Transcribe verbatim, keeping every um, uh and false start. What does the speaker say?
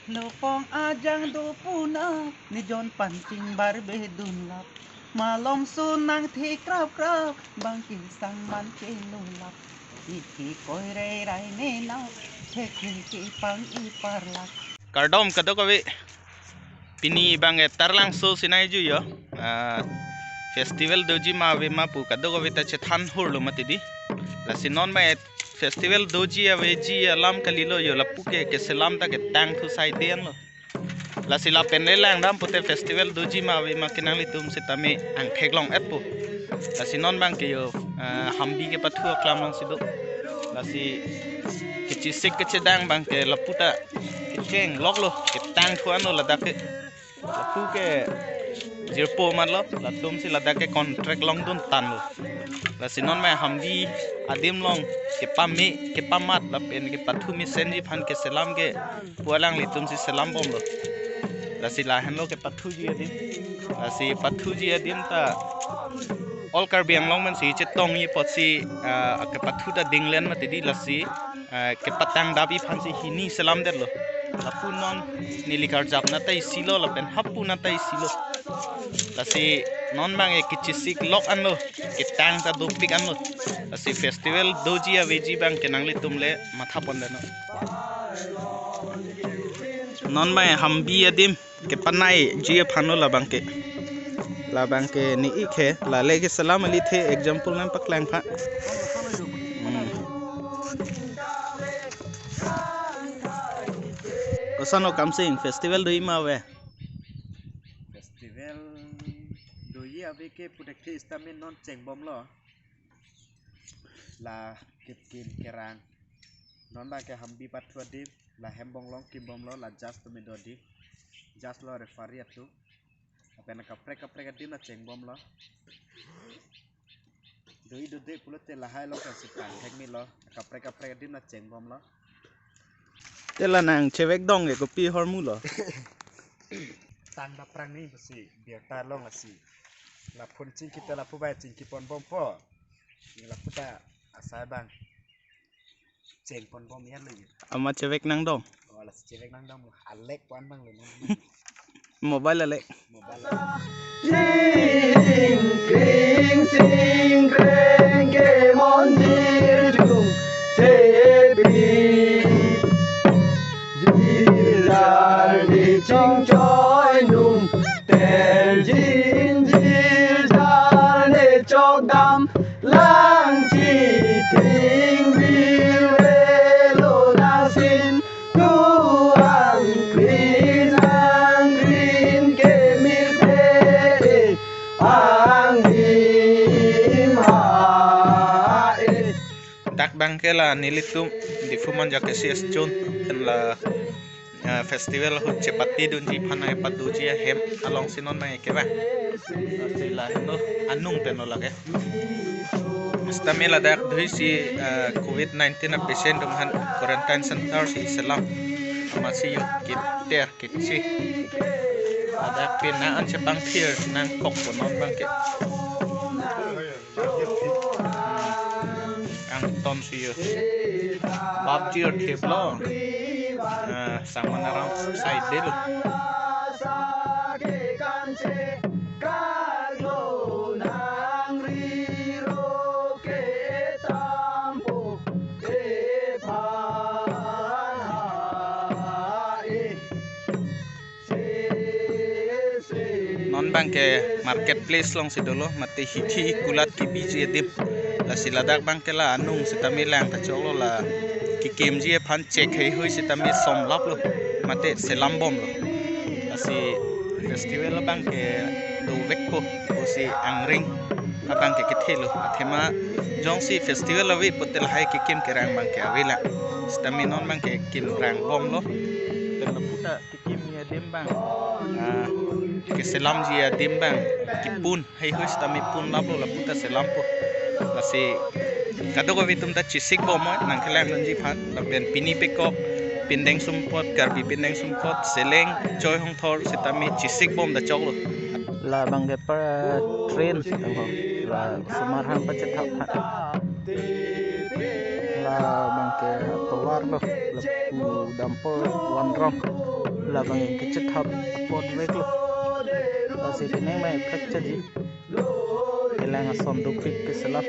Nopong ajang do puna, nijon panching barbe dunlap. Malom sunang thi krap krap, bangke sangman ke nulap. Iki koi rai rai nena, thek ke pang i parlak. Kardom kadokave. Pini bang e Taralangso Sinai ju yo. Ah, festival doji ma ave ma pu kadokave ta chethan hurlo mati di. Lasi non ma e festival doji aveji alam kalilo yo, lapu ke keselam ta ketang thu sai den lo. Lasi lapen le langdam pute festival doji ma ave ma ke nanglitum sitame angthek long-et po. Lasi non bang ke yo, ah, Hambi kepathu aklam alongsi do. Lasi kechisik kechedang bang ke lapu ta kecheng lok lo, ketang thu an lo ladak ke. Lapu ke jirpo mat lo, latum si ladak ke contract longdun tan lo. Lasi non ma Hambi adim along kepame kepamat lapen kepathu mesenji aphan keselam ke pu alanglitum si selam bom lo. Lasi lahenlo kepathuji adim. Lasi pathuji adim ta all Karbi Anglong men si chetongji apotsi, ah, kepathu ta dinglen mati di, lasi, ah, kepatang dap-i aphansi hini selam detlo. Lapu non neli karjap na ta isi lo, lapen hapu na ta isi lo. Lasi non bang e kechisik lok an lo, ketang ta dopik an lo. Lasi festival doji aveji bang ke nanglitum le matha pon dano. Non bang e Hambi adim kepanaiji aphan lo labang ke. Labang ke ni ik he, lale keselam alithe example nangpaklang pha. Hmm. Koson o Kamsing, festival doji ma ave? Festival doji ave ke pu thekthe sitame non chengbom lo. La kip kim kerang. Non bang ke Hambi pathu adim, la hem bonglong kim bom lo, la judge atum do adim. Judge lo referee atum. Lapen kaprek kaprek adim la chengbom lo. Doji dode pulote lahai along kan si pangthek me lo. Kaprek kaprek adim la chengbom lo. Te la nang chevek dong ke kopi ahormu lo? Tang daprang ni pusi birta long asi. Lapu chingki te lapu bai chingki pon bom po. Ni lapu ta asai bang cheng pon bom ya lo ya. Amat chevek nangdong. Oh, lasi chevek nangdong lo. Alek pon bang lo nang. Mobile alek. Mobile alek. Jing kring sing kreng ke monjir jung chepi. Jil jar ni chingchoi num, ter jin jil jar ne chokdam, lang chithing bil velo nasin, tuang krin ang krin ke mirphe, ang him ha e. Dak bang ke la nelitum Diphu Manja ke C S Chun, pen la, eh, festival ahut chepatedunji aphan nangpadoji ahem alongsi non nangkevang. Lasi la heno anung pen lo lake. Sitame ladak dui si, eh, covid nineteen a patient atum aphan quarantine center si selam. Amatsi yo kiter kechi. Ladak pin na an chepangthir nangkok po non bang ke. Angton si yo. Bap ji or thep lo. Ah, saman aram side de lo. Non bang ke market place alongsi dolo, mate hithi kulat kebiji adim. Lasi ladak bang ke la anung sitame lang ta choklo, la kekimji aphan chek heihui sitame somlap lo, mate selam bom lo. Lasi festival bang ke dovek po, pusi angring abang ke kethe lo. Athema jongsi festival ave pute lahai kekim kerang bang ke ave lang. Sitame non bang ke kimrang bom lo. Pen lapu ta kekimji adim bang, ah, keselamji adim bang kepun heihui sitame punlap lo, lapu ta selam po. Lasi kadokave atum ta chesik bom oi nangkelangdunji aphan, lapen pini pekok pindeng sumpot, Karbi pindeng sumpot, Seleng, Choi Hongthor sitame chesik bom ta choklo. La bang ke per train tangho, la osomar hang pachethap tha. La bang ke tovar lo, lapu dampo van rong. Labang kechethap apot veklo. Lasi pining mai fracture ji. Kelang ason dopik ke selam.